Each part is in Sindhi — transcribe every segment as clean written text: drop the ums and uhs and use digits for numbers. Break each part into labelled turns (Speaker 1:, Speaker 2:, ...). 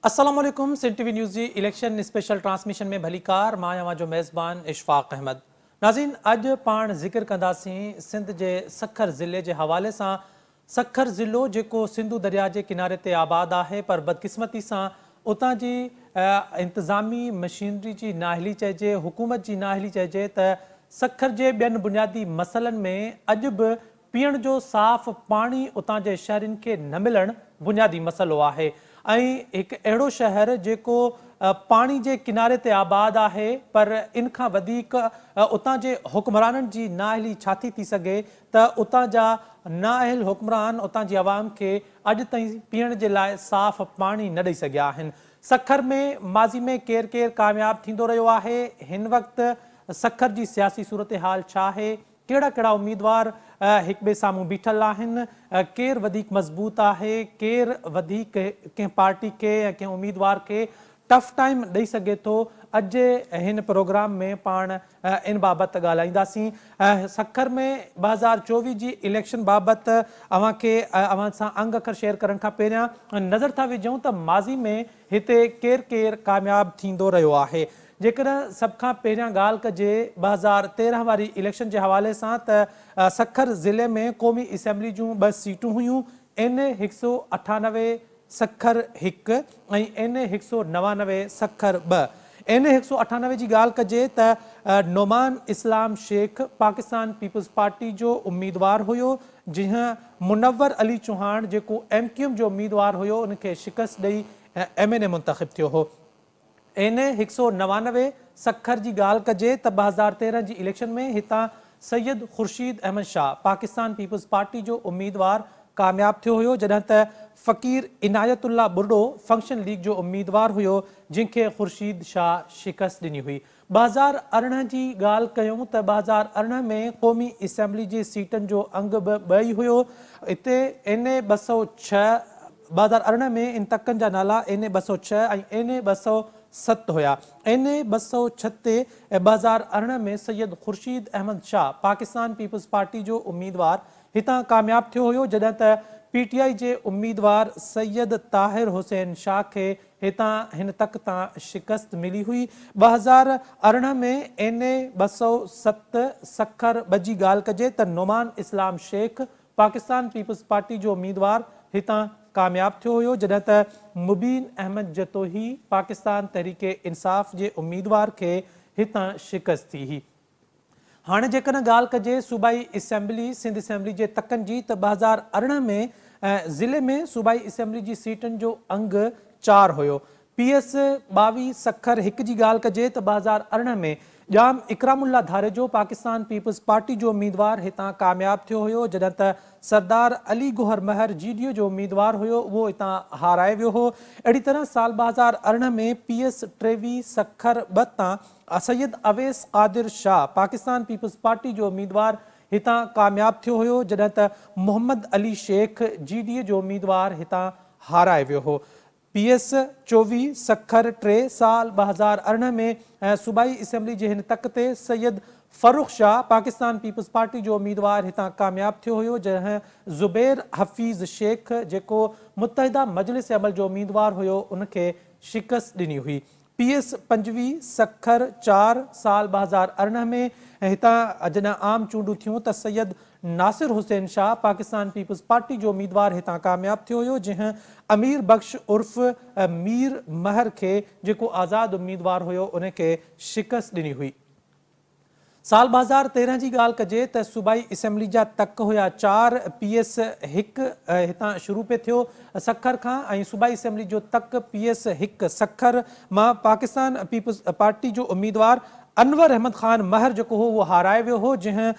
Speaker 1: السلام عليڪم سنڌ ٽي وي نيوز جي اليڪشن اسپيشل ٽرانسميشن ۾ ڀليڪار. مان اوهان جو ميزبان اشفاق احمد. ناظرين، اڄ پاڻ ذڪر ڪنداسين سنڌ جي سکر ضلعي جي حوالي سان. سکر ضلعو جيڪو سنڌو درياء جي ڪناري تي آباد آهي، پر بدقسمتي سان اتان جي انتظامي مشينري جي نااهلي چئجي، حڪومت جي نااهلي چئجي، ته سکر جي ٻين بنيادي مسئلن ۾ اڄ به پيئڻ جو صاف پاڻي اتان جي شهرين کي نه ملڻ بنيادي مسئلو آهي. ۽ هڪ اهڙو شهر جيڪو پاڻي جي ڪناري تي آباد آهي، پر ان کان وڌيڪ اتان جي حڪمرانن جي نااهلي ڇا ٿي ٿي سگهي ته اتان جا نااهل حڪمران اتان جي عوام کي اڄ تائين پيئڻ جي لاء صاف پاڻي نه ڏئي سگهيا آهن. سکر ۾ ماضي ۾ ڪير ڪير ڪامياب ٿيندو رهيو آهي؟ هن وقت سکر جي سياسي صورتحال ڇا آهي؟ ڪهڙا ڪهڙا اميدوار هڪ ٻئي سامهون بيٺل آهن؟ ڪير وڌيڪ مضبوط آهي؟ ڪير وڌيڪ ڪنهن پارٽي کي يا ڪنهن اميدوار کي ٽف ٽائيم ڏئي سگهي ٿو؟ اڄ جي هن پروگرام ۾ پاڻ ان بابت ڳالهائينداسين. سکر ۾ 2024 جي اليڪشن بابت اوهان کي اوهان سان انگ اکر شيئر ڪرڻ کان پهريان نظر ٿا وجهون ته ماضي ۾ هتي ڪير ڪير ڪامياب ٿيندو رهيو آهي. جيڪڏهن سڀ کان پهريان ڳالهه ڪجي 2013 واري اليڪشن جي حوالي سان ته سکر ضلعي ۾ قومي اسيمبلي جون ٻه سيٽون هيون، اين اي 198 سکر 1 ۽ اين اي 199 سکر 2. اين اي 198 جي ڳالهه ڪجي ته نعمان اسلام شيخ پاڪستان پيپلز پارٽي جو اميدوار هيو، جنهن منور علي چوهاڻ جيڪو ايم ڪيو ايم جو اميدوار هيو ان کي شڪست ڏئي ايم اين اي منتخب ٿيو هو. اين اي 199 سکر جي ڳالهه ڪجي ته 2013 جي اليڪشن ۾ هتان سيد خورشيد احمد شاهه پاڪستان پيپلز پارٽي جو اميدوار ڪامياب ٿيو هيو، جڏهن ته فقير عنايت الله ٻرڙو فنڪشن ليگ جو اميدوار هيو، جنهن کي خورشيد شاهه شڪست ڏني هئي. 2018 جي ڳالهه ڪيون ته 2018 ۾ قومي اسيمبلي جي سيٽن جو انگ به ٻه ئي هيو. اتي اين اي 206، 2018 ۾ ان تڪن جا نالا اين اي 206 ۽ اين اي 207 هيا. اين اي 206 تي 2018 ۾ سيد خورشيد احمد شاهه پاڪستان پيپلز پارٽي جو اميدوار هتان ڪامياب ٿيو هيو، جڏهن ته پي ٽي آء جي اميدوار سيد طاهر حسين شاهه کي هتان هن تڪ تان شڪست ملي هئي. 2018 ۾ اين اي 207 سکر 2 جي ڳالهه ڪجي ته نعمان اسلام شيخ پاڪستان پيپلز پارٽي جو اميدوار هتان ڪامياب ٿيو هيو، جڏهن ته مبين احمد جتوئي پاڪستان تحريڪ انصاف جي اميدوار کي هتان شڪست ٿي هئي. هاڻي جيڪڏهن ڳالهه ڪجي صوبائي اسيمبلي سنڌ اسيمبلي جي تڪن جي ته 2018 ۾ ضلعي ۾ صوبائي اسيمبلي جي سيٽن جو انگ 4 هيو. پي ايس 22 سکر 1 جي ڳالهه ڪجي ته 2018 ۾ ڄام اڪرام الله ڌاريجو پاڪستان پيپلز پارٽي جو اميدوار هتان ڪامياب ٿيو هيو، جڏهن ته سردار علي گوهر مهر جي ڊي او جو اميدوار هيو اهو هتان هارائي ويو هو. اهڙي طرح سال 2018 ۾ پي ايس 23 سکر 2 تان سيد اويس قادر شاهه پاڪستان پيپلز پارٽي جو اميدوار هتان ڪامياب ٿيو هيو، جڏهن ته محمد علي شيخ جي ڊي اي جو اميدوار هتان هارائي ويو هو. پي ايس 24 سکر 3 سال 2018 ۾ صوبائي اسيمبلي جي هن تڪ تي سيد فرخ شاهه پاڪستان پيپلز پارٽي جو اميدوار هتان ڪامياب ٿيو هيو، جڏهن زبير حفيظ شيخ جيڪو متحده مجلس عمل جو اميدوار هيو ان کي شڪست ڏني هئي. پي ايس 25 سکر 4 سال 2018 ۾ هتان جڏهن عام چونڊون ٿيون ته سيد ناصر حسين شاهه پاڪستان پيپلز پارٽي جو اميدوار هتان ڪامياب ٿيو هيو، جنهن امير بخش عرف مير مهر کي جيڪو آزاد اميدوار هيو ان کي شڪست ڏني هئي. سال 2013 جي ڳالهه ڪجي ته صوبائي اسيمبلي جا تڪ هيا 4، پي ايس 1 هتان شروع پئي ٿيو سکر کان ۽ صوبائي اسيمبلي جو تڪ پي ايس 1 سکر مان پاڪستان پيپلز پارٽي جو اميدوار انور احمد خان مهر جيڪو هو اهو هارائي ويو هو، جنهن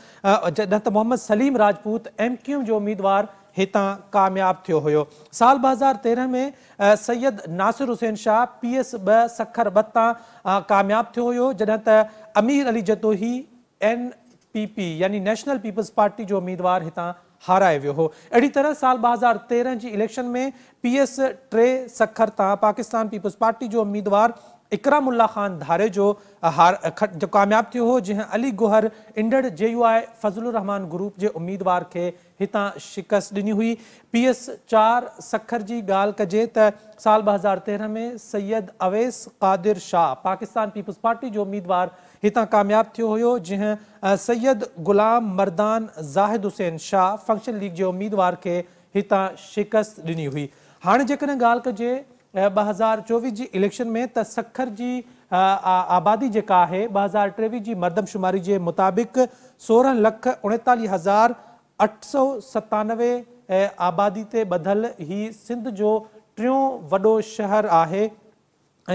Speaker 1: جڏهن ته Muhammad Saleem Rajput M Q M جو اميدوار هتان ڪامياب ٿيو هيو. سال 2013 ۾ سيد ناصر حسين شاهه پي ايس 2 سکر 2 تان ڪامياب ٿيو هيو، جڏهن ته Amir Ali Jatoi N P P يعني نيشنل پيپلز پارٽي جو اميدوار هتان هارائي ويو هو. اهڙي طرح سال 2013 جي اليڪشن ۾ پي ايس 3 سکر تان پاڪستان پيپلز پارٽي جو اميدوار اڪرام الله خان ڌاريجو جو ڪامياب ٿيو هو، جنهن Ali Gohar انڊڙ J U I Fazal ur Rehman group جي اميدوار کي هتان شڪست ڏني هئي. پي ايس 4 سکر جي ڳالهه ڪجي ته سال 2013 ۾ سيد اويس قادر شاهه پاڪستان پيپلز پارٽي جو اميدوار هتان ڪامياب ٿيو هيو، جنهن سيد غلام مردان زاهد حسين شاهه فنڪشنل ليگ جي اميدوار کي هتان شڪست ڏني هئي. هاڻي جيڪڏهن ڳالهه ڪجي 2024 جي اليڪشن ۾ ته سکر جي آبادي جيڪا آهي 2023 جي مردمشماري جي مطابق 16,39,897 آبادي تي ٻڌل هي سنڌ جو ٽيون وڏو شهر آهي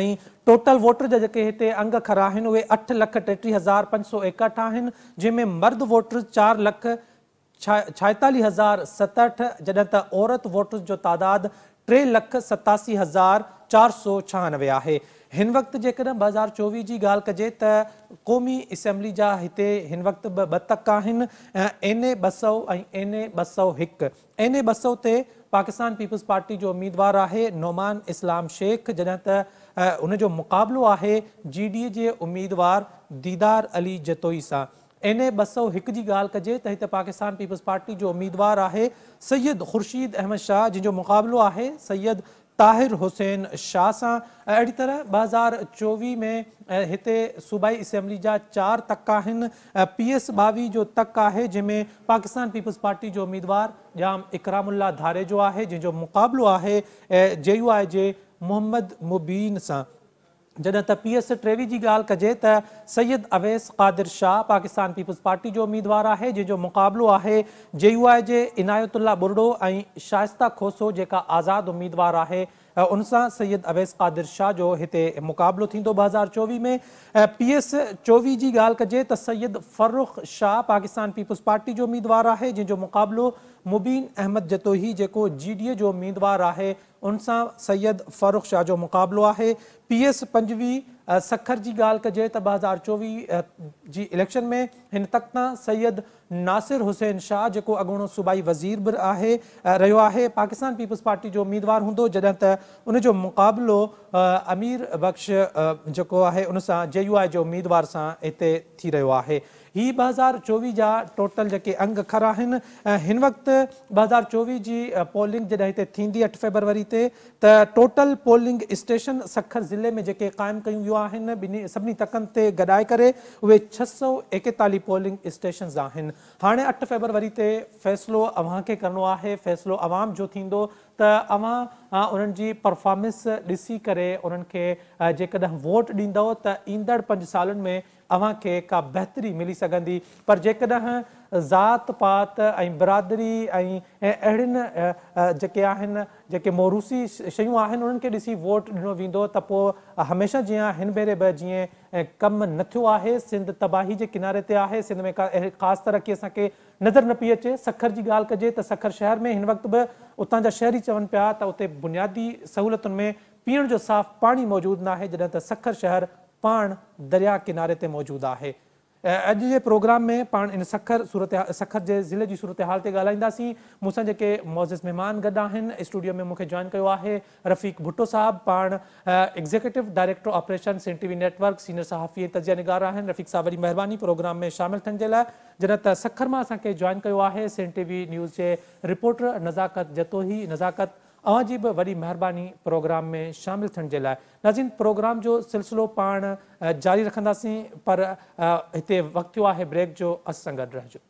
Speaker 1: ۽ ٽوٽل ووٽر جا جيڪي هتي انگ اکر آهن اهي 8,33,561 آهن، جنهن ۾ مرد ووٽر 4,46,067 جڏهن ته عورت ووٽرز جو تعداد 3,87,496 آهي. هن وقت جيڪڏهن 2024 جي ڳالهه ڪجي ته قومي اسيمبلي جا هتي هن وقت به ٻه تڪ آهن، اين اي 200 ۽ اين اي 201. اين اي 200 تي پاڪستان پيپلز پارٽي جو اميدوار آهي نعمان اسلام شيخ، جڏهن ته ان جو مقابلو آهي جي ڊي اي جي اميدوار ديدار علي جتوئي سان. اين اي 201 جي ڳالهه ڪجي ته هتي پاڪستان پيپلز پارٽي جو اميدوار آهي سيد خورشيد احمد شاهه، جنهن جو مقابلو آهي سيد طاهر حسين شاهه سان. اهڙي طرح 2024 ۾ هتي صوبائي اسيمبلي جا 4 تڪ آهن. پي ايس 22 جو تڪ آهي، جنهن ۾ پاڪستان پيپلز پارٽي جو اميدوار ڄام اڪرام الله ڌاريجو آهي، جنهن جو مقابلو آهي جي يو آء جي محمد مبين سان. جڏهن ته پي ايس 23 جي ڳالهه ڪجي ته سيد اويس قادر شاهه پاڪستان پيپلز پارٽي جو اميدوار آهي، جنهن جو مقابلو آهي جي يو آء جي عنايت الله ٻرڙو ۽ شائسته کوسو جيڪا آزاد اميدوار آهي ان سان سيد اويس قادر شاهه جو هتي مقابلو ٿيندو 2024 ۾. پي ايس 24 جي ڳالهه ڪجي ته سيد فرخ شاهه پاڪستان پيپلز پارٽي جو اميدوار آهي، جنهن جو مقابلو مبين احمد جتوئي جيڪو جي ڊي اي جو اميدوار آهي ان سان سيد فرخ شاهه جو مقابلو آهي. پي ايس 25 سکر جي ڳالهه ڪجي ته 2024 جي اليڪشن ۾ هن تڪ تان سيد ناصر حسين شاهه جيڪو اڳوڻو صوبائي وزير به آهي رهيو آهي پاڪستان پيپلز پارٽي جو اميدوار هوندو، جڏهن ته ان جو مقابلو امير بخش جيڪو آهي ان سان جي يو آء جي اميدوار سان هتي ٿي رهيو آهي. هي 2024 جا ٽوٽل جيڪي انگ اکر آهن، هن وقت 2024 جي پولنگ جڏهن هتي ٿيندي 8 فيبروري تي ته ٽوٽل پولنگ اسٽيشن سکر ضلعي ۾ جيڪي قائم ڪيون ويون آهن ٻنهي سڀني تڪن تي گڏائي ڪري اهي 641 پولنگ اسٽيشنز آهن. هاڻي 8 فيبروري تي فيصلو اوهان کي ڪرڻو آهي، فيصلو عوام جو ٿيندو ته اوهان انهن جي پرفارمنس ڏسي ڪري انهن کي جيڪڏهن ووٽ ڏيندؤ ته ايندڙ 5 سالن ۾ اوهان کي ڪا بهتري ملي سگهندي، پر جيڪڏهن ذات پات ۽ برادري ۽ اهڙين جيڪي آهن جيڪي موروثي شيون آهن انهن کي ڏسي ووٽ ڏنو ويندو ته پوء هميشه جيان هن ڀيري به جيئن ڪم نه ٿيو آهي، سنڌ تباهي جي ڪناري تي آهي، سنڌ ۾ ڪا اهڙي خاص ترقي اسان کي نظر نه پئي اچي. سکر جي ڳالهه ڪجي ته سکر شهر ۾ هن وقت به اتان جا شهري چون پيا ته اتي بنيادي سهولتن ۾ پيئڻ جو صاف پاڻي موجود ناهي، جڏهن ته سکر شهر پاڻ درياء ڪناري تي موجود آهي. اڄ جي پروگرام ۾ پاڻ ان سکر صورتحال سکر جي ضلعي جي صورتحال تي ڳالهائينداسين. مون سان جيڪي معزز مهمان گڏ آهن اسٽوڊيو ۾ مون کي جوائن ڪيو آهي رفيق ڀٽو صاحب، پاڻ executive director operation Sindh T V network, senior صحافي ۽ تجزيه نگار آهن. رفيق صاحب وڏي مهرباني پروگرام ۾ شامل ٿيڻ جي لاء. جڏهن ته سکر مان اسان کي جوائن ڪيو آهي سنڌ ٽي وي نيوز جي رپورٽر نزاڪت جتوئي. نزاڪت اوهان جي به وڏي مهرباني پروگرام ۾ شامل ٿيڻ جي لاء. ناظرين پروگرام جو سلسلو پاڻ جاري رکنداسين پر هتي وقت ٿيو آهي بريڪ جو، اسان سان گڏ رهجو.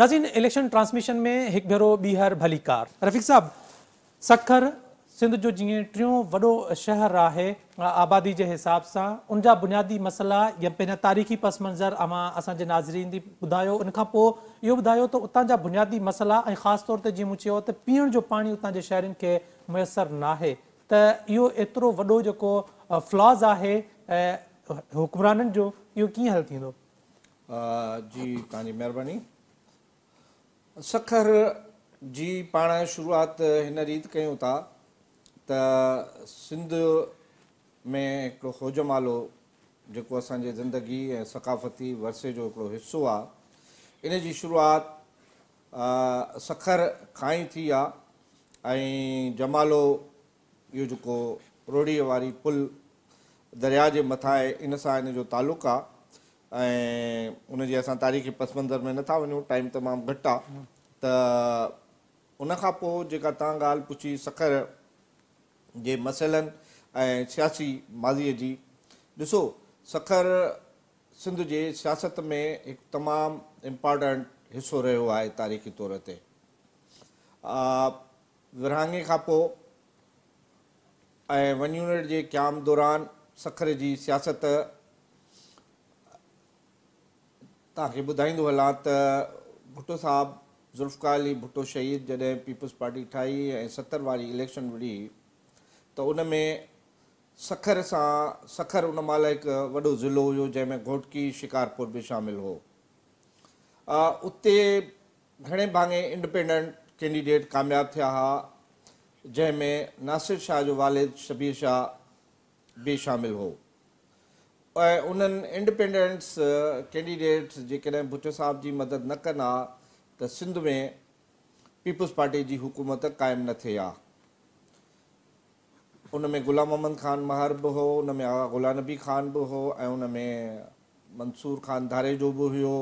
Speaker 1: ناظرين اليڪشن ٽرانسميشن ۾ هڪ ڀيرو ٻيهر ڀليڪار. رفيق صاحب، سکر سنڌ جو جيئن ٽيون وڏو شهر آهي آبادي جي حساب سان ان جا بنيادي مسئلا يا پنهنجا تاريخي پس منظر اوهان اسان جي ناظرين کي ٻڌايو ان کان پوء اهو ٻڌايو ته اتان جا بنيادي مسئلا ۽ خاص طور تي جيئن مون چيو ته پيئڻ جو پاڻي اتان جي شهرين کي ميسر ناهي ته اهو ايترو وڏو جيڪو فلاز آهي حڪمرانن جو اهو ڪيئن حل ٿيندو؟
Speaker 2: جي توهان جي مهرباني. سکر جي پاڻ شروعات هن ريت ڪيون ٿا ته سنڌ ۾ هڪڙو هوجمالو جيڪو اسان جي زندگي ۽ ثقافتي ورثي جو هڪڙو حصو آ ان جي شروعات سکر کان ئي ٿي آ ۽ جمالو اهو جيڪو روهڙيء واري پل درياء جي مٿان آهي ان سان ان جو تعلق آ ۽ ان جي اسان تاريخي پس منظر ۾ نٿا وڃون ٽائيم تمام گهٽ آ ته ان کان پوء جيڪا توهان ڳالهه پڇي سکر جي مسئلن ۽ سياسي ماضيء جي ڏسو سکر سنڌ جي سياست ۾ هڪ تمام امپارٽنٽ حصو رهيو آهي تاريخي طور تي ورهاڱي کان پوء ۽ ون يونٽ جي قيام دوران سکر جي سياست توهان کي ٻڌائيندو هلان ته ڀٽو صاحب ذوالفقار علي ڀٽو شهيد جڏهن پيپلز پارٽي ٺاهي ۽ 70 واري اليڪشن وڙهي ته ان ۾ سکر سان سکر ان مهل هڪ وڏو ضلعو هيو جنهن ۾ گهوٽڪي شڪارپور به شامل هو اتي گهڻي ڀاڱي انڊپينڊنٽ ڪينڊيڊيٽ ڪامياب ٿيا ها جنهن ۾ ناصر شاهه جو والد شبير شاهه به شامل هو ۽ انهن انڊپينڊنٽس ڪينڊيڊيٽس جيڪڏهن ڀٽو صاحب جي مدد نه ڪن ها ته سنڌ ۾ پيپلز پارٽي جي حڪومت قائم نه ٿئي ها. ان ۾ غلام محمد خان مهر به هو، ان ۾ آغا غلام نبي خان به هو ۽ ان ۾ منصور خان ڌاريجو به هيو،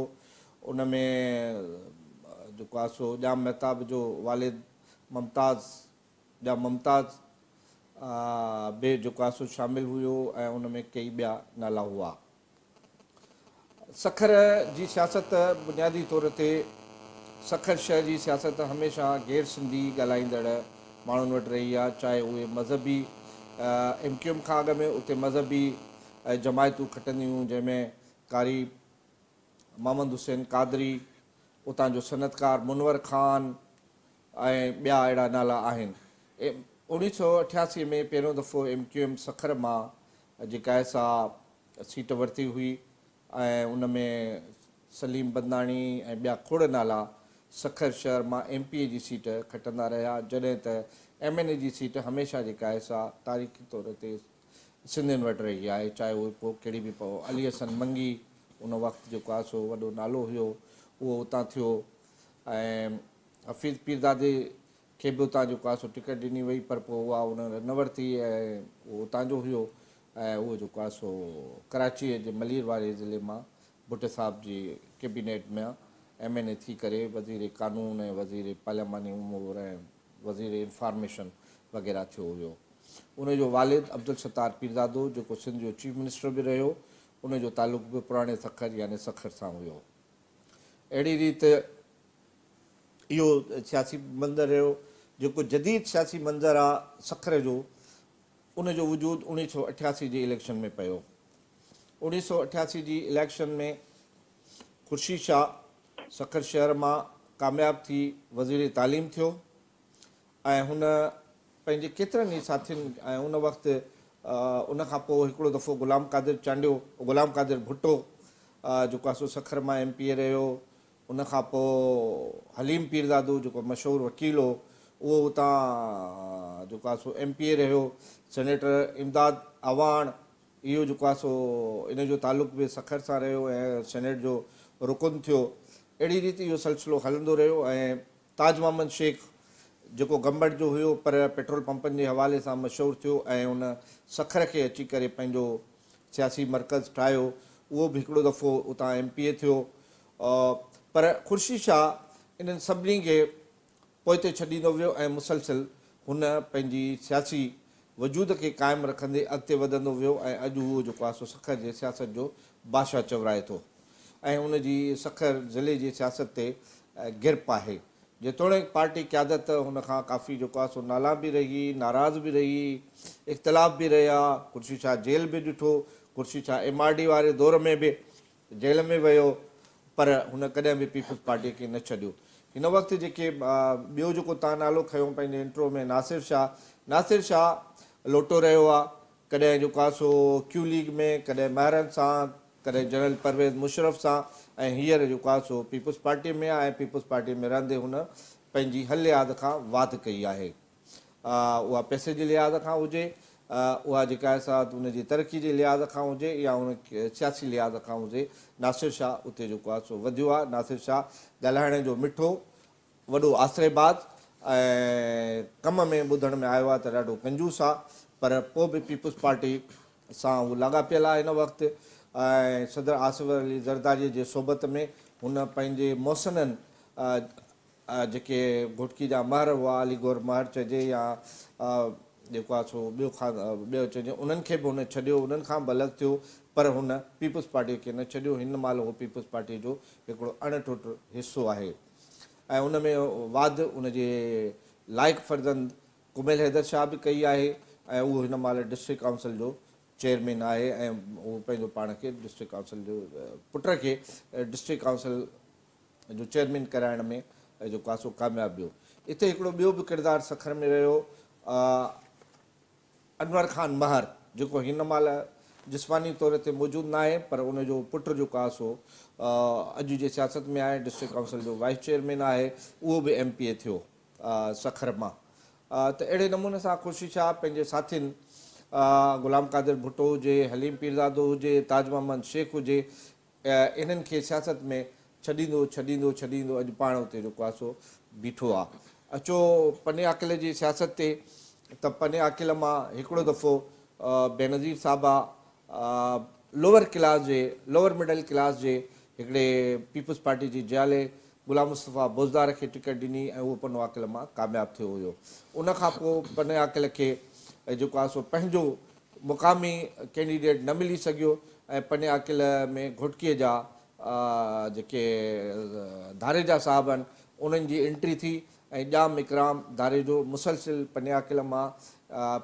Speaker 2: ان ۾ جيڪو آهي سو ڄام مهتاب جو والد ممتاز ڄام ممتاز به جيڪو آهي سو شامل هيو ۽ ان ۾ ڪيئي ٻيا نالا هئا. سکر جي سياست بنيادي طور تي سکر شهر جي سياست هميشه غير سنڌي ڳالهائيندڙ ماڻهن وٽ رهي آهي چاهي اهي مذهبي ايم ڪيو ايم کان اڳ ۾ اتي مذهبي جماعتون کٽنديون هيون جنهن ۾ قاري محمد حسين قادري، اتان جو صنعتڪار منور خان ۽ ٻيا اهڙا نالا آهن. 1988 ۾ پهريون دفعو ايم ڪيو ايم سکر مان جيڪا آهي سا سيٽ ورتي هئي ۽ ان ۾ سليم بنداڻي ۽ ٻيا کوڙ نالا سکر شهر مان ايم پي اي جي سيٽ کٽندا رهيا جڏهن ته ايم اين اي جي سيٽ هميشه جيڪا آهي سا تاريخي طور تي سنڌين وٽ رهي آهي چاهي اهي پوء ڪهڙي به پئو علي حسن منگي ان وقت جيڪو آهي سو وڏو نالو هيو اهو اتان ٿيو ۽ حفيظ پيرزادي کي به اتان جيڪو آهي سو ٽڪيٽ ڏني وئي پر پوء اها ان نه ورتي ۽ اهو اتان جو هيو ۽ اهو جيڪو آهي سو ڪراچيء جي ملير واري ضلعي مان ڀٽي صاحب جي ڪيبينيٽ ۾ ايم اين اي ٿي ڪري وزير قانون ۽ وزير پارلياماني امور ۽ وزير انفارميشن وغيره ٿيو هيو. ان جو والد عبدالستار پيرزادو جيڪو سنڌ جو چيف منسٽر به رهيو ان جو تعلق به پراڻي سکر يعني سکر سان هيو. اهڙي ريت اهو سياسي منظر رهيو جيڪو جديد سياسي منظر آ سکر جو ان جو وجود 1988 جي اليڪشن ۾ پيو. 1988 جي اليڪشن ۾ خورشيد شاهه سکر شهر مان ڪامياب ٿي وزير تعليم ٿيو ۽ هن پنهنجي ڪيترن ئي ساٿين ۽ ان وقت ان کان پوء هڪڙو دفعو غلام قادر چانڊيو غلام قادر ڀٽو جيڪو آهي سو سکر مان ايم پي اي رهيو ان کان پوء حليم پيرزادو جيڪو مشهور وڪيل هو اهو اتان جيڪو آهي سو ايم پي اي رهيو سينيٽر امداد اعواڻ اهو جيڪو آهي سو ان جو تعلق به سکر سان رهيو ۽ سينيٽ جو رڪن ٿيو. اهڙي ريت اهو سلسلو هلندو رهيو ۽ تاج محمد شيخ جيڪو گمبٽ جو هيو پر پيٽرول پمپن جي حوالي سان مشهور ٿيو ۽ ان سکر کي اچي ڪري پنهنجو سياسي مرڪز ٺاهيو اهو به هڪڙو دفعو اتان ايم پي اي ٿيو پر خورشيد شاهه انهن سڀني کي پوئتي ڇڏيندو ويو ۽ مسلسل هن پنهنجي سياسي وجود کي قائم رکندي اڳتي وڌندو ويو ۽ اڄ هو جيڪو آهي سو سکر جي سياست جو بادشاهه چورائي ٿو ۽ ان جي سکر ضلعي جي سياست تي گرپ آهي. جيتوڻيڪ پارٽي قيادت هن کان ڪافي جيڪو آهي سو نالان به رهي، ناراض به رهي، اختلاف به رهيا، خورشيد شاهه جيل به ڏٺو، Khurshid Shah M R D واري دور ۾ به جيل ۾ ويو پر هن ڪڏهن به پيپلز پارٽي کي نه ڇڏيو. هن وقت جيڪي ٻيو جيڪو تان نالو کنيو پنهنجي انٽرو ۾ ناصر شاهه، ناصر شاهه لوٽو رهيو آهي، ڪڏهن جيڪو آهي سو ڪيو ليگ ۾، ڪڏهن مهرن سان، ڪڏهن جنرل پرويز مشرف سان ۽ هينئر جيڪو آهي سو پيپلز پارٽي ۾ آهي ۽ پيپلز پارٽي ۾ رهندي هن پنهنجي هر لحاظ کان واڌ ڪئي آهي. اها پئسي جي لحاظ کان هجي، اها جيڪا آهي سا ان جي ترقي جي لحاظ کان هجي يا ان سياسي لحاظ کان هجي، ناصر شاهه اتي جيڪو آهي سو وڌيو آهي. ناصر شاهه ڳالهائڻ جو مٺو، وڏو آسري باز ۽ ڪم ۾ ٻڌڻ ۾ آيو آهي ته ڏاڍو ڪنجوس آهي پر پوء به پيپلز پارٽي سان هو لاڳاپيل آهي هن وقت ۽ صدر آصف علي زرداري جي صحبت ۾ هن پنهنجي محسنن جيڪي گهوٽڪي جا مهر هئا، علي گوهر مهر چئجي يا جيڪو آهي سو ٻيو خان ٻيو چئجي، انهن کي به هن ڇڏيو، انهن کان به الڳ ٿيو پر هن پيپلز پارٽي کي نه ڇڏيو. هن مهل هو پيپلز پارٽي جو هڪڙو اڻ ٽٽ حصو آهي ۽ ان ۾ واڌ ان جي لائق فرزند ڪميل حيدر شاهه به ڪئي آهي ۽ اهو هن مهل ڊسٽرڪٽ ڪائونسل جو چيئرمين آهي ۽ اهو پنهنجو پاڻ کي ڊسٽرڪٽ ڪائونسل جو پٽ کي ڊسٽرڪٽ ڪائونسل جو چيئرمين ڪرائڻ ۾ جيڪو آهي سو ڪامياب ويو. اتي هڪڙو ٻيو به ڪردار سکر ۾ رهيو انور خان مهر جيڪو هن مهل جسماني طور تي موجود ناهي پر ان جو پٽ جيڪو آهي سو اڄ جي سياست ۾ آهي، ڊسٽرڪٽ ڪائونسل جو وائيس چيئرمين آهي، اهو به ايم پي اي ٿيو سکر مان. ته اهڙي نموني سان خورشيد شاهه پنهنجي ساٿين غلام قادر ڀٽو هجي، حليم پيرزادو هجي، تاج محمد شيخ هجي، انهن کي سياست ۾ ڇڏيندو ڇڏيندو ڇڏيندو اڄ پاڻ اتي جيڪو آهي سو بيٺو آهي. اچو پني عاقل جي سياست تي ته پني عاقل مان هڪڙو دفعو بينظير صاحبه لوئر ڪلاس جي لوئر مڊل ڪلاس جي هڪڙي پيپلز پارٽي جي جيالي غلام مصطفيٰ بوزدار کي ٽڪيٽ ڏني ۽ اهو پنو عاقل مان ڪامياب ٿيو هيو. ان کان پوء پني عاقل کي جيڪو آهي سو پنهنجو مقامي ڪينڊيڊيٽ نه ملي سگهيو ۽ پني عاقل ۾ گهوٽڪيء جا جيڪي ڌاريجا صاحب آهن انهن جي انٽري ٿي ۽ ڄام اڪرام ڌاريجو مسلسل پني عاقل مان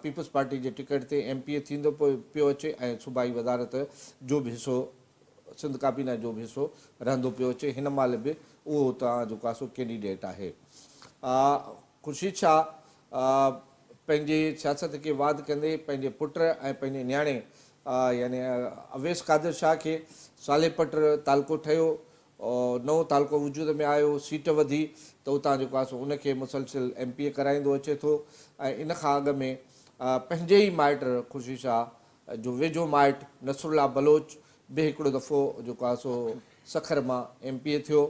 Speaker 2: پيپلز پارٽي جي ٽڪيٽ تي ايم پي اي ٿيندو پيو اچي ۽ صوبائي وزارت جو به حصو سنڌ ڪابينا جو به حصو رهندو پيو اچي. هن مهل به اهو اتان جيڪو آهي سو ڪينڊيڊيٽ آهي. خورشيد شاهه پنهنجي سياست کي واڌ ڪندي پنهنجي پٽ ۽ پنهنجي نياڻي يعني اويس قادر شاهه کي صالح پٽ تعلقو ٺهيو، نئون تعلقو وجود ۾ آيو، سيٽ وڌي ته اتان جيڪو آهي سو ان کي مسلسل ايم پي اي ڪرائيندو اچي ٿو ۽ ان کان اڳ ۾ پنهنجي ئي مائٽ خورشيد شاهه جو ويجهو مائٽ نصرالله بلوچ به هڪڙو دفعو جيڪو آهي سو سکر مان ايم پي اي ٿيو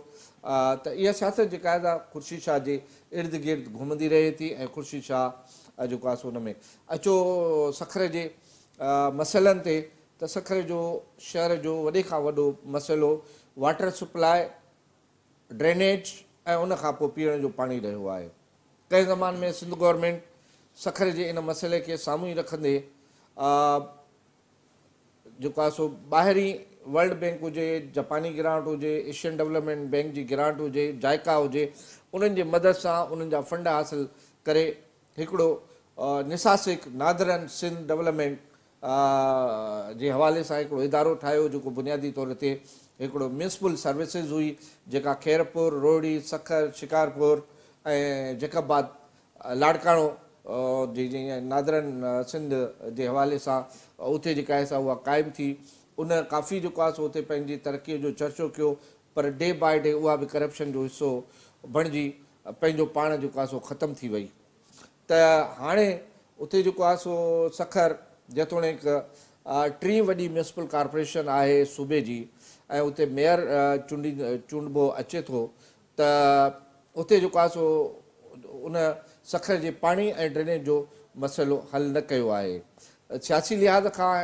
Speaker 2: ته اها سياست جيڪا آهي سا خورشيد شاهه جي ارد گرد گهمندي رهي ٿي ۽ خورشيد شاهه جيڪو آهي سو ان ۾ اچو سکر جي مسئلن تي ته سکر جو شهر جو وڏي کان وڏو مسئلو واٽر سپلاء، ڊرينيج ۽ ان کان پوء پيئڻ جو پاڻي رهيو آهي. ڪنهن زماني ۾ سنڌ گورنمينٽ سکر جي ان مسئلي کي سامهون ئي رکندي جيڪو آهي سو ٻاهرين ورلڊ بينڪ هجي، جپاني گرانٽ هجي، ايشين ڊولپمينٽ بينڪ جي گرانٽ هجي، جائيڪا هجي، انهن جي مدد سان انهن جا فنڊ حاصل ڪري هڪڙو نساسڪ نادرن سنڌ ڊولپمينٽ جي حوالي سان هڪڙو ادارو ٺاهيو جيڪو بنيادي طور تي هڪڙو ميونسپل سروسز هئي جيڪا خيرپور، روهڙي، سکر، شڪارپور ۽ جيڪب آباد لاڙڪاڻو جي جيئن نادرن سنڌ جي حوالي سان اتي جيڪا آهي سا اها قائم ٿي. ان ڪافي جيڪو آهي سو اتي پنهنجي ترقي جو چرچو ڪيو پر ڊي باء ڊي اها به ڪرپشن جو حصو بڻجي پنهنجو پاڻ جيڪو آهي سو ختم ٿي وئي ته هاڻي اتي جيڪو آهي سو سکر جيتوڻيڪ ٽين وڏي ميونسپل ڪارپوريشن آهي صوبي جي ۽ اتي ميئر چونڊي چونڊبو اچي ٿو ته اتي جيڪو آهي سو ان سکر جي پاڻي ۽ ڊرينيج جو مسئلو حل نه ڪيو آهي. سياسي لحاظ کان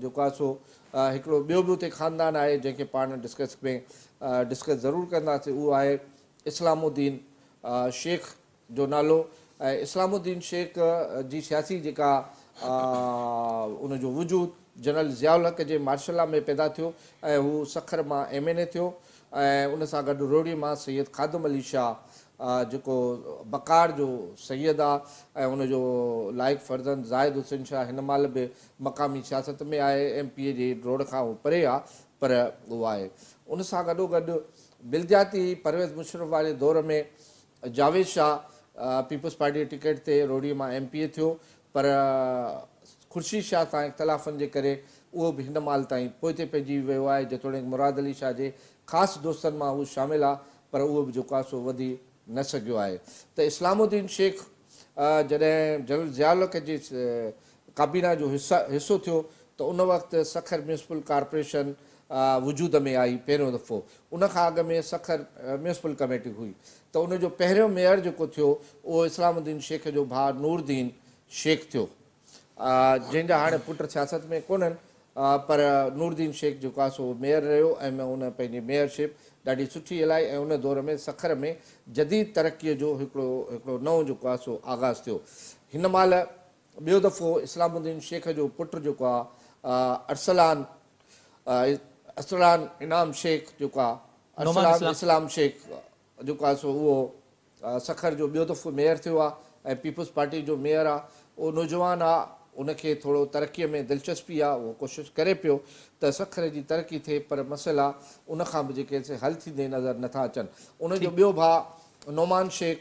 Speaker 2: جيڪو آهي سو هڪڙو ٻيو به اتي خاندان آهي جنهن کي پاڻ ڊسڪس ۾ ڊسڪس ضرور ڪنداسين اهو آهي اسلام الدين شيخ جو نالو ۽ اسلام الدين شيخ جي سياسي جيڪا ان جو وجود جنرل ضياء الحق جي مارشل لا ۾ پيدا ٿيو ۽ هو سکر مان ايم اين اي ٿيو. ۽ ان سان گڏ روهڙي مان سيد خادم علي شاهه جيڪو بڪار جو سيد آ ۽ ان جو لائق فرزند زاهد حسين شاهه هن مهل به مقامي سياست ۾ آهي، ايم پي اي جي ڊوڙ کان هو پري آ پر اهو آهي. ان سان گڏوگڏ بلدياتي پرويز مشرف واري دور ۾ جاويد شاهه پيپلز پارٽي جي ٽڪيٽ تي روهڙي مان ايم پي اي ٿيو پر خورشيد شاهه سان اختلافن جي ڪري اهو به هن مهل تائين پوئتي پئجي ويو آهي. جيتوڻيڪ مراد علي شاهه جي خاص دوستن مان هو شامل آ پر اهو به جيڪو آ سو وڌي نه سگهيو آهي. ته اسلام الدين شيخ جڏهن جنرل ضياء الحق جي ڪابينا جو حصو ٿيو ته ان وقت سکر ميونسپل ڪارپوريشن وجود ۾ آئي پهريون دفعو. ان کان اڳ ۾ سکر ميونسپل ڪميٽي هئي ته ان جو پهريون ميئر جيڪو ٿيو اهو اسلام الدين شيخ جو ڀاء نور الدين شيخ ٿيو، جنهن جا هاڻي پٽ سياست ۾ ڪونهن پر نور الدين شيخ جيڪو آهي سو ميئر رهيو ۽ ان پنهنجي ميئرشپ ڏاڍي سٺي هلائي ۽ ان دور ۾ سکر ۾ جديد ترقيء جو هڪڙو نئون جيڪو آهي سو آغاز ٿيو. هن مهل ٻيو دفعو اسلام الدين شيخ جو پٽ جيڪو آهي ارسلان ارسلان انعام شيخ جيڪو آهي ارسلان اسلام شيخ جيڪو آهي سو اهو سکر جو ٻيو دفعو ميئر ٿيو آهي ۽ پيپلز پارٽي جو ميئر آهي. اهو نوجوان آهي، ان کي ٿورو ترقيء ۾ دلچسپي آهي، اهو ڪوشش ڪري پيو ته سکر جي ترقي ٿئي پر مسئلا ان کان به جيڪي سي حل ٿيندي نظر نٿا اچن. ان جو ٻيو ڀاء نعمان شيخ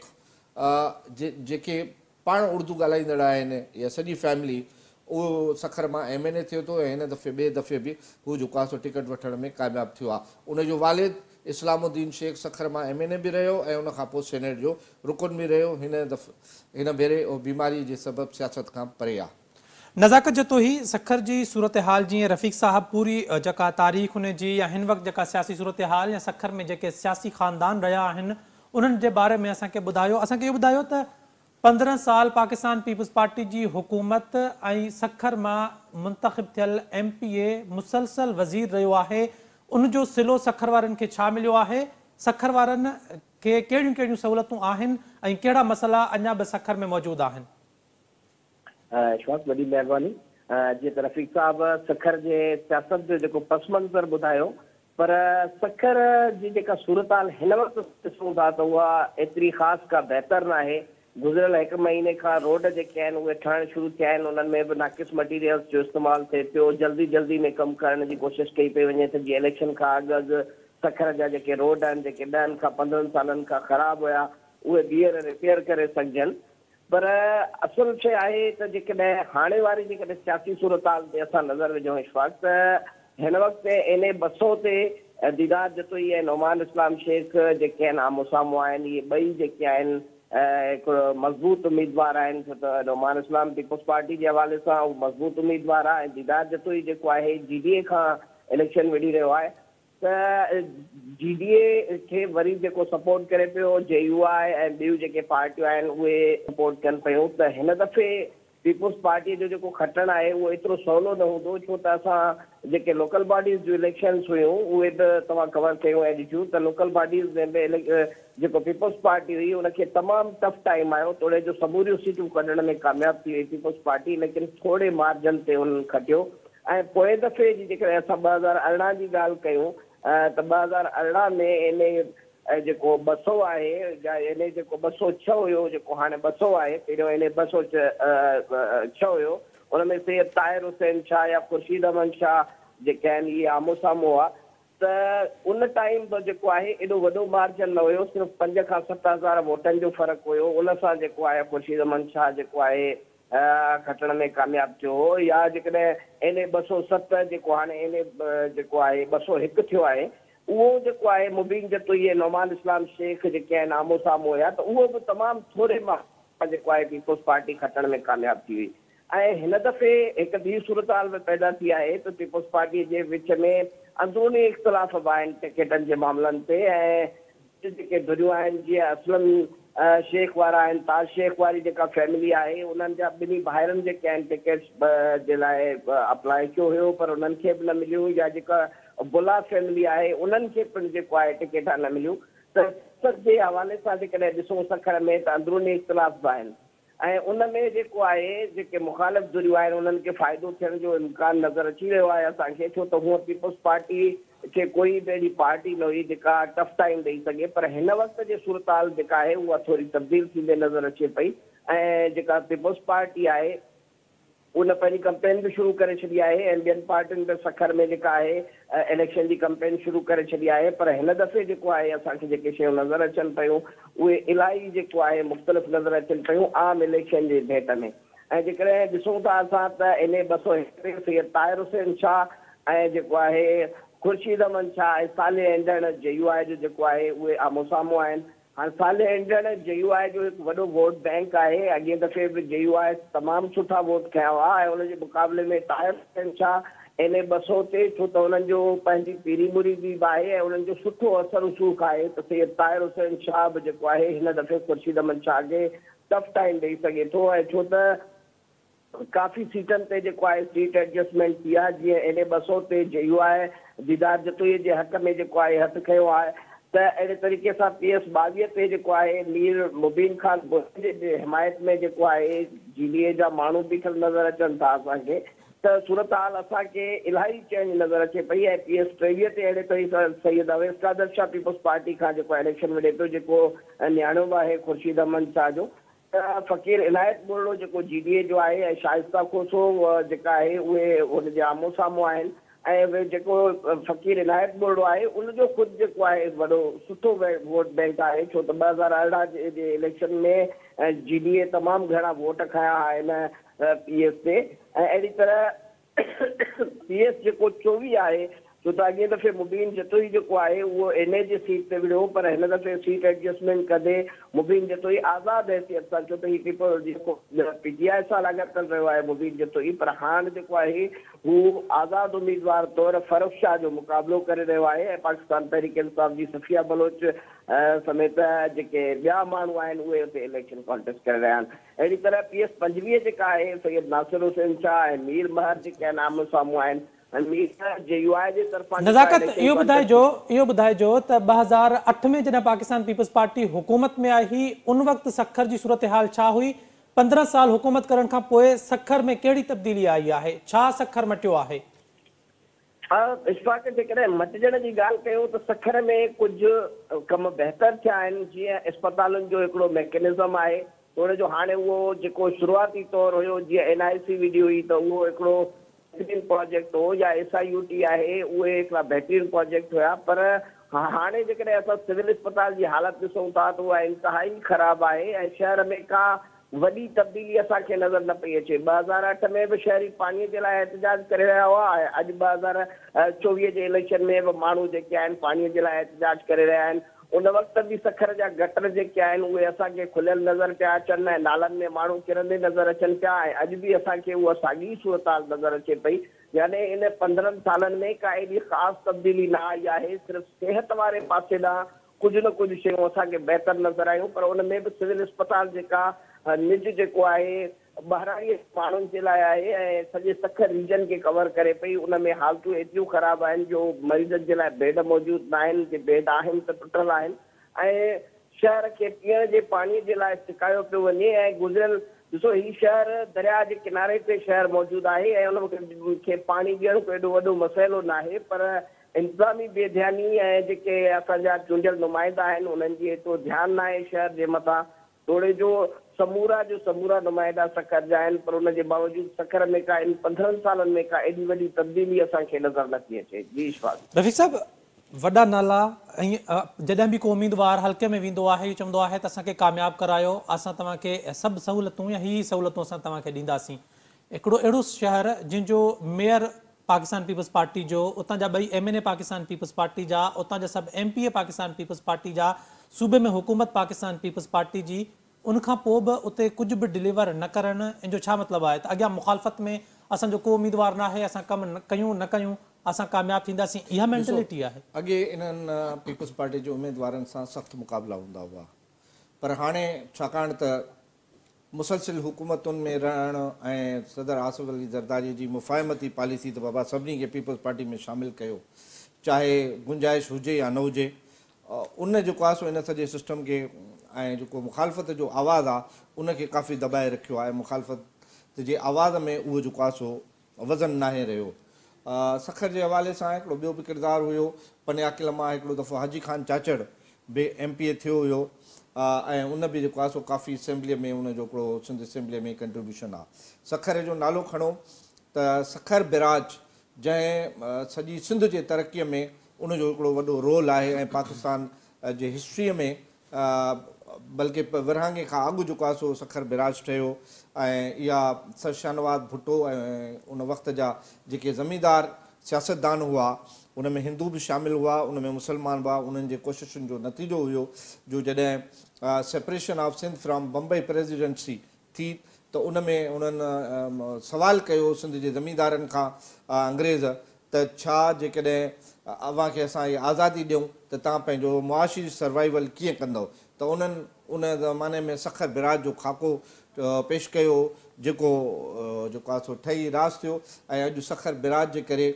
Speaker 2: جيڪي پاڻ اردو ڳالهائيندڙ آهن يا سڄي فيملي، اهو سکر مان ايم اين اي ٿيو ٿو ۽ هن دفعي ٻئي دفعي به هو جيڪو آهي سو ٽڪيٽ وٺڻ ۾ ڪامياب ٿيو آهي. ان جو والد اسلام الدين شيخ سکر مان ايم اين اي به رهيو ۽ ان کان پوء سينيٽ جو رڪن به رهيو. هن ڀيري اهو بيماري جي سبب سياست کان پري آهي.
Speaker 1: نزاڪت جتوئي، سکر جي صورتحال جيئن رفيق صاحب پوري جيڪا تاريخ ان جي يا هن وقت جيڪا سياسي صورتحال يا سکر ۾ جيڪي سياسي خاندان رهيا آهن انهن جي باري ۾ اسان کي ٻڌايو. اسان کي اهو ٻڌايو ته 15 سال پاڪستان پيپلز پارٽي جي حڪومت ۽ سکر مان منتخب ٿيل ايم پي اي مسلسل وزير رهيو آهي، ان جو صلو سکر وارن کي ڇا مليو آهي، سکر وارن کي ڪهڙيون ڪهڙيون سهولتون آهن ۽ ڪهڙا مسئلا اڃا به سکر ۾ موجود آهن؟
Speaker 3: اشفاق وڏي مهرباني. جيئن ته رفيق صاحب سکر جي سياست جو جيڪو پس منظر ٻڌايو پر سکر جي جيڪا صورتحال هن وقت ڏسون ٿا ته اها ايتري خاص ڪا بهتر ناهي. گذريل هڪ مهيني کان روڊ جيڪي آهن اهي ٺهڻ شروع ٿيا آهن، انهن ۾ به ناقص مٽيريلز جو استعمال ٿئي پيو، جلدي جلدي ۾ ڪم ڪرڻ جي ڪوشش ڪئي پئي وڃي ته جيئن اليڪشن کان اڳ اڳ سکر جا جيڪي روڊ آهن جيڪي ڏهن کان 15 سالن کان خراب هيا اهي ٻيهر رپيئر ڪري سگهجن. پر اصل شيء آهي ته جيڪڏهن هاڻي واري جيڪڏهن سياسي صورتحال تي اسان نظر وجهون اشفاق ته هن وقت اين اي 200 تي ديدار جتوئي ۽ نعمان اسلام شيخ جيڪي آهن آمهون سامهون آهن. اهي ٻئي جيڪي آهن هڪڙو مضبوط اميدوار آهن ڇو ته نعمان اسلام پيپلز پارٽي جي حوالي سان هو مضبوط اميدوار آهي ۽ ديدار جتوئي جيڪو آهي جي ڊي اي کان اليڪشن وڙهي رهيو آهي ته جي ڊي اي کي وري جيڪو سپورٽ ڪري پيو جي يو آء ۽ ٻيون جيڪي پارٽيون آهن اهي سپورٽ ڪن پيون ته هن دفعي پيپلز پارٽي جو جيڪو کٽڻ آهي اهو ايترو سولو نه هوندو ڇو ته اسان جيڪي لوڪل باڊيز جون اليڪشنز هيون اهي به توهان ڪور ڪيون ۽ ڏٺيون ته لوڪل باڊيز ۾ به جيڪو پيپلز پارٽي هئي ان کي تمام ٽف ٽائيم آيو توڙي جو سموريون سيٽون ڪڍڻ ۾ ڪامياب ٿي وئي پيپلز پارٽي ليڪن ٿوري مارجن تي انهن کٽيو ۽ پوئين دفعي جي جيڪڏهن اسان 2018 جي ڳالهه ڪيون ته 2018 ۾ اين اي جيڪو 200 آهي يا اين اي جيڪو 206 هيو جيڪو هاڻي 200 آهي پهريون اين اي 206 هيو ان ۾ سيد طاهر حسين شاهه يا خورشيد احمد شاهه جيڪي آهن اهي آمهون سامهون هئا ته ان ٽائيم به جيڪو آهي ايڏو وڏو مارجن نه هيو صرف 5 کان 7 هزار ووٽن جو فرق هيو ان سان جيڪو آهي خورشيد احمد شاهه جيڪو آهي کٽڻ ۾ ڪامياب ٿيو هو يا جيڪڏهن اين اي 207 جيڪو هاڻي اين اي جيڪو آهي 201 ٿيو آهي اهو جيڪو آهي مبين جتوئي ۽ نعمان اسلام شيخ جيڪي آهن آمهون سامهون هيا ته اهو به تمام ٿوري مان جيڪو آهي پيپلز پارٽي کٽڻ ۾ ڪامياب ٿي وئي ۽ هن دفعي هڪ ٻي صورتحال به پيدا ٿي آهي ته پيپلز پارٽي جي وچ ۾ اندروني اختلاف به آهن ٽڪيٽن جي معاملن تي ۽ جيڪي ڌريون آهن جيئن اسلم شيخ وارا آهن، تاج شيخ واري جيڪا فيملي آهي انهن جا ٻنهي ڀائرن جيڪي آهن ٽڪيٽس جي لاء اپلائي ڪيو هيو پر انهن کي به نه مليون يا جيڪا بلا فيملي آهي انهن کي پڻ جيڪو آهي ٽڪيٽا نه مليون ته سياست جي حوالي سان جيڪڏهن ڏسون سکر ۾ ته اندروني اختلاف به آهن ۽ ان ۾ جيڪو آهي جيڪي مخالف ڌريون آهن انهن کي فائدو ٿيڻ جو امڪان نظر اچي رهيو آهي اسان کي ڇو ته هونء پيپلز پارٽي کي ڪوئي به اهڙي پارٽي نه هئي جيڪا ٽف ٽائيم ڏئي سگهي، پر هن وقت جي صورتحال جيڪا آهي اها ٿوري تبديل ٿيندي نظر اچي پئي ۽ جيڪا پيپلز پارٽي آهي ان پنهنجي ڪمپين به شروع ڪري ڇڏي آهي ۽ ٻين پارٽين به سکر ۾ جيڪا آهي اليڪشن جي ڪمپين شروع ڪري ڇڏي آهي، پر هن دفعي جيڪو آهي اسان کي جيڪي شيون نظر اچن پيون اهي الاهي جيڪو آهي مختلف نظر اچن پيون عام اليڪشن جي ڀيٽ ۾. ۽ جيڪڏهن ڏسون ٿا اسان ته اين اي 201 تي سيد طاهر حسين شاهه ۽ جيڪو آهي خورشيد احمد شاهه ۽ صالح انڊڻ جي يو آء جو جيڪو آهي اهي آمهون سامهون آهن. هاڻ صالح انڊڻ جي يو آء جو هڪ وڏو ووٽ بئنڪ آهي، اڳئين دفعي به جي يو آء تمام سٺا ووٽ کنيا هئا ۽ ان جي مقابلي ۾ طاهر حسين شاهه اين اي 200 تي، ڇو ته انهن جو پنهنجي پيري مريدي به آهي ۽ انهن جو سٺو اثر رسوخ آهي ته سيد طاهر حسين شاهه به جيڪو آهي هن دفعي خورشيد احمد شاهه کي ٽف ٽائيم ڏئي سگهي ٿو ۽ ڇو ته ڪافي سيٽن تي جيڪو آهي سيٽ ايڊجسٽمينٽ ٿي آهي، جيئن اين اي 200 تي جي يو آء ديدار جتوئي جي حق ۾ جيڪو آهي هٿ کنيو آهي ته اهڙي طريقي سان پي ايس 22 تي جيڪو آهي مير مبين خان بروهي جي حمايت ۾ جيڪو آهي جي ڊي اي جا ماڻهو بيٺل نظر اچن ٿا اسان کي ته صورتحال اسان کي الاهي چينج نظر اچي پئي ۽ پي ايس 23 تي اهڙي طريقي سان سيد اويس قادر شاهه پيپلز پارٽي کان جيڪو اليڪشن وڙهي پيو جيڪو نياڻو به آهي خورشيد احمد شاهه جو ته فقير عنايت ٻرڙو جيڪو جي ڊي اي جو آهي ۽ شائسته کوسو جيڪا آهي اهي هن جي آمهون سامهون آهن ۽ جيڪو فقير عنايت ٻرڙو آهي ان جو خود جيڪو آهي وڏو سٺو ووٽ بئنڪ آهي ڇو ته 2018 جي اليڪشن ۾ جي ڊي اي تمام گهڻا ووٽ کنيا ها هن پي ايس تي ۽ اهڙي طرح پي ايس جيڪو 24 آهي ڇو ته اڳئين دفعي مبين جتوئي جيڪو آهي اهو اين اي جي سيٽ تي وڙهيو پر هن دفعي سيٽ ايڊجسٽمينٽ ڪندي مبين جتوئي آزاد حيثيت سان ڇو ته هي پيپلز جيڪو پي ٽي آء سان لاڳاپيل رهيو آهي مبين جتوئي پر هاڻ جيڪو آهي هو آزاد اميدوار طور فرخ شاهه جو مقابلو ڪري رهيو آهي ۽ پاڪستان تحريڪ انصاف جي صفيه بلوچ سميت جيڪي ٻيا ماڻهو آهن اهي اتي اليڪشن ڪانٽيسٽ ڪري رهيا آهن. اهڙي طرح پي ايس 25 جيڪا آهي سيد ناصر حسين شاهه ۽ مير مهر جيڪي آهن آمهون سامهون آهن ۽ مير جي يو آء جي طرفان جيڪا
Speaker 1: نزاڪت
Speaker 3: اليڪشن
Speaker 1: اهو
Speaker 3: ڪانٽيسٽ
Speaker 1: ٻڌائجو اهو ٻڌائجو ته 2008 ۾ جڏهن پاڪستان پيپلز پارٽي حڪومت ۾ آئي هئي ان وقت سکر جي صورتحال ڇا هئي؟ 15 سال حڪومت ڪرڻ کان پوء سکر ۾ ڪهڙي تبديلي آئي آهي؟ ڇا سکر مٽيو آهي؟
Speaker 3: اشفاق جيڪڏهن مٽجڻ جي ڳالهه ڪيون ته سکر ۾ ڪجهه ڪم بهتر ٿيا آهن جيئن اسپتالن جو هڪڙو ميڪنزم آهي توڙي جو هاڻي اهو جيڪو شروعاتي طور هيو جيئن N I C V D هئي ته اهو هڪڙو بهترين پراجيڪٽ هو يا ايس I U ٽي آهي اهي هڪڙا بهترين پراجيڪٽ هيا پر هاڻي جيڪڏهن اسان سول اسپتال جي حالت ڏسون ٿا ته اها انتهائي خراب آهي ۽ شهر ۾ ڪا وڏي تبديلي اسان کي نظر نه پئي اچي. 2008 ۾ به شهري پاڻي جي لاء احتجاج ڪري رهيا هئا ۽ اڄ 2024 جي اليڪشن ۾ به ماڻهو جيڪي آهن پاڻي جي لاء احتجاج ڪري رهيا آهن. ان وقت به سکر جا گٽر جيڪي آهن اهي اسان کي کليل نظر پيا اچن ۽ نالن ۾ ماڻهو ڪرندي نظر اچن پيا ۽ اڄ به اسان کي اها ساڳي ئي صورتحال نظر اچي پئي يعني ان 15 سالن ۾ ڪا ايڏي خاص تبديلي نه آئي آهي صرف صحت واري پاسي ڏانهن ڪجهه نه ڪجهه شيون اسان کي بهتر نظر آيون پر ان ۾ به سول اسپتال جيڪا نج جيڪو آهي ٻهراڙيء جي ماڻهن جي لاء آهي ۽ سڄي سکر ريجن کي ڪور ڪري پئي، ان ۾ حالتون ايتريون خراب آهن جو مريضن جي لاء بيڊ موجود ناهن، جي بيڊ آهن ته ٽٽل آهن ۽ شهر کي پيئڻ جي پاڻي جي لاء سڪايو پيو وڃي ۽ گذريل ڏسو هي شهر درياء جي ڪناري تي شهر موجود آهي ۽ ان کي پاڻي ڏيڻ ڪو ايڏو وڏو مسئلو ناهي پر انتظامي بي ڌياني ۽ جيڪي اسان جا چونڊيل نمائندا آهن انهن جي ايترو ڌيان ناهي شهر جي مٿان توڙي جو سمورا جو سمورا نمائندا سکر جا آهن پر ان جي باوجود سکر ۾ ڪا ان 15 سالن ۾ ڪا ايڏي وڏي تبديلي اسان کي نظر نه ٿي اچي. جي اشفاق.
Speaker 1: رفيق صاحب وڏا نالا ۽ جڏهن به ڪو اميدوار حلقي ۾ ويندو آهي اهو چوندو آهي ته اسان کي ڪامياب ڪرايو اسان توهان کي سڀ سهولتون يا هي هي سهولتون اسان توهان کي ڏينداسين هڪڙو اهڙو شهر جنهن جو ميئر پاڪستان پيپلز پارٽي جو، اتان جا ٻئي M N A Pakistan peoples party جا، اتان جا سڀ M P A Pakistan peoples party جا، صوبي ۾ حڪومت پاڪستان پيپلز پارٽي جي، ان کان پوء به اتي ڪجهه به ڊليور نه ڪرڻ ان جو ڇا مطلب آهي ته اڳيان مخالفت ۾ اسان جو ڪو اميدوار ناهي، اسان ڪم ڪيون نه ڪيون اسان ڪامياب ٿينداسين اها
Speaker 2: ڏسو
Speaker 1: مينٽلٽي آهي.
Speaker 2: اڳي انهن پيپلز پارٽي جي اميدوارن سان سخت مقابلا هوندا هئا پر هاڻي ڇاڪاڻ ته مسلسل حڪومتن ۾ رهڻ ۽ صدر آصف علي زرداري جي مفاهمتي پاليسي ته بابا سڀني کي پيپلز پارٽي ۾ شامل ڪيو چاهي گنجائش هجي يا نه هجي ان جيڪو آهي سو ان سڄي سسٽم کي ۽ جيڪو مخالفت جو آواز آهي ان کي ڪافي دٻائي رکيو آهي مخالفت جي آواز ۾ اهو جيڪو آهي سو وزن ناهي رهيو. سکر جي حوالي سان هڪڙو ٻيو به ڪردار هيو، پني عاقل مان هڪڙو دفعو حاجي خان چاچڙ به ايم پي اي ٿيو هيو ۽ ان به جيڪو آهي سو ڪافي اسيمبليء ۾ ان جو هڪڙو سنڌ اسيمبليء ۾ ڪنٽريبيوشن آهي. سکر جو نالو کڻو ته سکر بئراج جنهن سڄي سنڌ جي ترقيء ۾ ان جو هڪڙو وڏو رول آهي ۽ پاڪستان جي هسٽريء ۾ بلڪه ورهاڱي کان اڳ جيڪو آهي سو سکر بئراج ٺهيو ۽ اها سر شاهنواز ڀٽو ۽ ان وقت جا جيڪي زميندار سياستدان هئا ان ۾ هندو به شامل هئا ان ۾ مسلمان به هئا انهن جي ڪوششن جو نتيجو هيو جو جڏهن separation of Sindh from Bombay presidency ٿي ته ان ۾ انهن سوال ڪيو سنڌ جي زميندارن کان انگريز ته ڇا جيڪڏهن اوهان کي اسان هي آزادي ڏيون ته توهان پنهنجو معاشي سروائيول ڪيئن ڪندؤ ته انهن ان زماني ۾ سکر بئراج جو خاڪو پيش ڪيو جيڪو جيڪو آهي سو ٺهي راس ٿيو ۽ اڄ سکر بئراج جي ڪري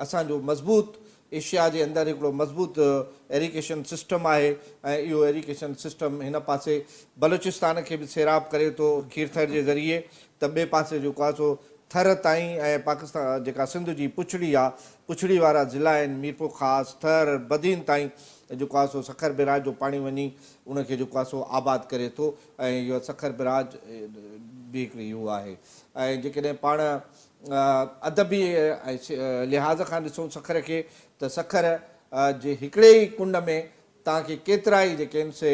Speaker 2: اسان جو مضبوط ايشيا جي اندر هڪڙو مضبوط ايريگيشن سسٽم آهي ۽ اهو ايريگيشن سسٽم هن پاسي بلوچستان کي به سيراب ڪري ٿو کيرٿر جي ذريعي ته ٻئي پاسي جيڪو آهي سو ٿر تائين ۽ پاڪستان جيڪا سنڌ جي پڇڙي آهي پڇڙي وارا ضلعا آهن ميرپورخاص، ٿر، بدين تائين جيڪو آهي سو سکر بئراج جو پاڻي وڃي ان کي جيڪو آهي سو آباد ڪري ٿو ۽ اهو سکر بئراج به هڪڙي اهو آهي ۽ جيڪڏهن پاڻ ادبي لحاظ کان ڏسون سکر کي ته سکر جي هڪڙي ئي ڪنڊ ۾ توهان کي ڪيترا ئي جيڪي آهن سي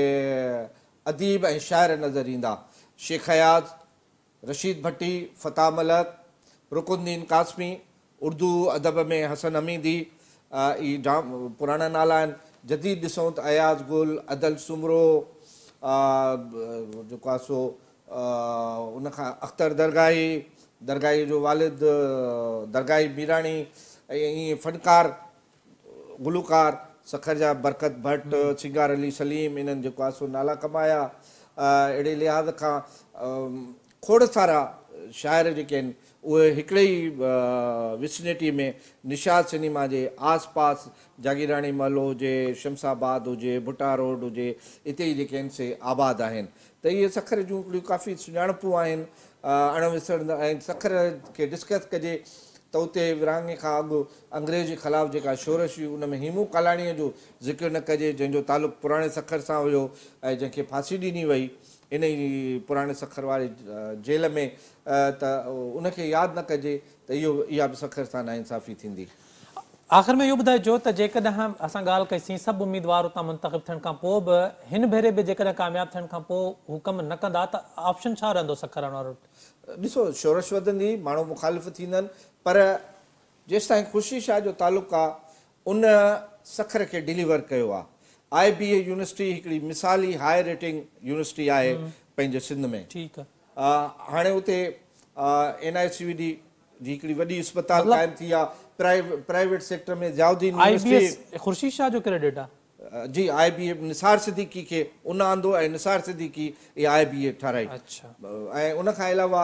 Speaker 2: اديب ۽ شاعر نظر ايندا. شيخ اياز، رشيد ڀٽي، فتاح ملڪ، رڪن الدين قاسمي، اردو ادب ۾ حسن حميدي اهي جام پراڻا نالا آهن. جديد ڏسون ته اياز گل، ادل سومرو، جيڪو آهي سو ان کان اختر درگاهي، درگاهيء جو والد درگاهي ميراڻي ۽ ائين فنڪار، گلوڪار سکر جا برڪت ڀٽ، سينگار علي سليم انهن جيڪو آهي سو نالا ڪمايا. اهڙي لحاظ کان کوڙ سارا شاعر جيڪي آهن اهي هڪڙي ئي وسنيٽي ۾ نشاط سئنيما جي آس پاس جاگيراڻي محلو هجي، شمس آباد هجي، ڀٽا روڊ هجي اتي ئي جيڪي آهن سي آباد آهن. ته اهي سکر جون هڪڙيون ڪافي سڃاڻپون آهن اڻ وسرندڙ ۽ سکر کي ڊسڪس ڪجي ته اتي ورهاڱي کان اڳ انگريز جي خلاف جيڪا شورش هئي ان ۾ هيمون ڪالاڻيء جو ذڪر نه ڪجي جنهن جو تعلق پراڻي سکر سان هيو ۽ جنهن کي ڦاسي ڏني وئي ان ئي پراڻي سکر واري جيل ۾ ته ان کي ياد نه ڪجي ته اهو اها به سکر سان ناانصافي ٿيندي.
Speaker 1: آخر ۾ اهو ٻڌائجو ته جيڪڏهن اسان ڳالهه ڪئي سين سڀ اميدوار اتان منتخب ٿيڻ کان پوء به هن ڀيري به جيڪڏهن ڪامياب ٿيڻ کان پوء هو ڪم نه ڪندا ته آپشن ڇا رهندو سکر وارن وٽ؟
Speaker 2: ڏسو شورش وڌندي، ماڻهو مخالف ٿيندن پر جيستائين خورشيد شاهه جو تعلق آ ان سکر کي ڊليور ڪيو آ. آء بي اي يونيورسٽي هڪڙي مثالي هاء ريٽنگ يونيورسٽي آهي پنهنجي سنڌ ۾. هاڻي اتي N I C V D جي هڪڙي وڏي اسپتال قائم ٿي آ private sector ۾ Ziauddin
Speaker 1: university. I B S Khurshid Shah جو ڪريڊٽ آ.
Speaker 2: جي آء بي اي نثار صديقي کي ان آندو ۽ نثار صديقي اها آء بي اي ٺهرائي ۽ ان کان علاوه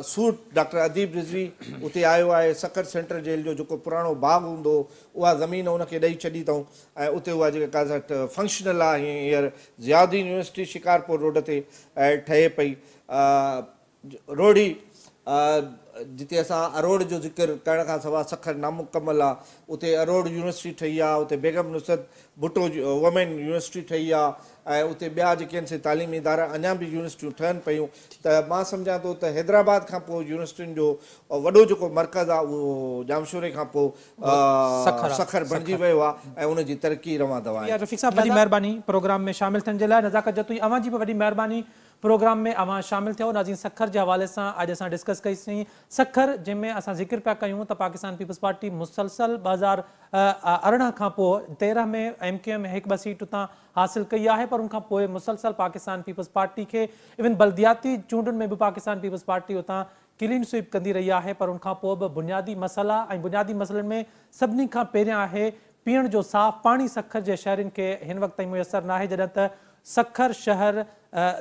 Speaker 2: سوٽ ڊاڪٽر اديب رضوي اتي آيو آهي سکر سينٽرل جيل جو جيڪو پراڻو باغ هوندو هو اها زمين ان کي ڏئي ڇڏي اٿئون ۽ اتي اها جيڪا فنڪشنل آهي هينئر ضياء الدين يونيورسٽي شڪارپور روڊ تي ٺهي پئي. روهڙي، جتي اسان اروڙ جو ذڪر ڪرڻ کان سواء سکر نامڪمل آ، اتي اروڙ يونيورسٽي ٺهي آ، اتي بيگم نصرت ڀٽو وومين يونيورسٽي ٺهي آ ۽ اتي ٻيا جيڪي آهن سي تعليمي ادارا اڃا به يونيورسٽيون ٺهن پيون ته مان سمجهان ٿو ته حيدرآباد کان پوء يونيورسٽين جو وڏو جيڪو مرڪز آ اهو ڄامشوري کان پوء سکر بڻجي ويو آ ۽ ان جي ترقي روان دوان آهي.
Speaker 1: رفيق صاحب وڏي مهرباني پروگرام ۾ شامل ٿيڻ جي لاء نزاڪت جتوئي اوهان جي به وڏي مهرباني پروگرام ۾ اوهان شامل ٿيو. ناظرين سکر جي حوالي سان اڄ اسان ڊسڪس ڪئي سين سکر جنهن ۾ اسان ذڪر پيا ڪيون ته پاڪستان پيپلز پارٽي مسلسل 2018 کان پوء 13 ۾ ايم ڪيو ايم هڪ ٻه سيٽ اتان حاصل ڪئي آهي پر ان کان پوء مسلسل پاڪستان پيپلز پارٽي کي ايون بلدياتي چونڊن ۾ به پاڪستان پيپلز پارٽي اتان ڪلين سوئيپ ڪندي رهي آهي پر ان کان پوء به بنيادي مسئلا ۽ بنيادي مسئلن ۾ سڀني کان پهريان آهي پيئڻ جو صاف پاڻي سکر جي شهرين کي هن وقت تائين ميسر ناهي جڏهن ته سکر شهر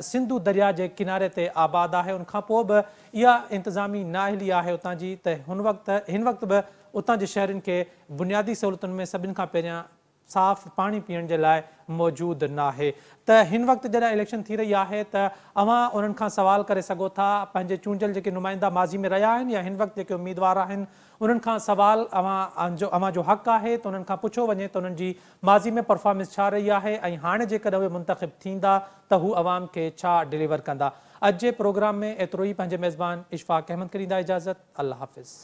Speaker 1: سنڌو درياء جي ڪناري تي آباد آهي ان کان پوء به اها انتظامي نااهلي آهي اتان جي ته هن وقت هن وقت به اتان جي شهرين کي بنيادي سهولتن ۾ سڀن کان پهريان صاف پاڻي پيئڻ جي لاء موجود ناهي ته هن وقت جڏهن اليڪشن ٿي رهي آهي ته اوهان انهن کان سوال ڪري سگهو ٿا، پنهنجي چونڊيل جيڪي نمائندا ماضي ۾ رهيا آهن يا هن وقت جيڪي اميدوار آهن انهن کان سوال اوهان جو اوهان جو حق آهي ته انهن کان پڇيو وڃي ته انهن جي ماضي ۾ پرفارمنس ڇا رهي آهي ۽ هاڻي جيڪڏهن اهي منتخب ٿيندا ته هو عوام کي ڇا ڊليور ڪندا. اڄ جي پروگرام ۾ ايترو ئي پنهنجي ميزبان اشفاق احمد کي ڏيندا اجازت الله حافظ.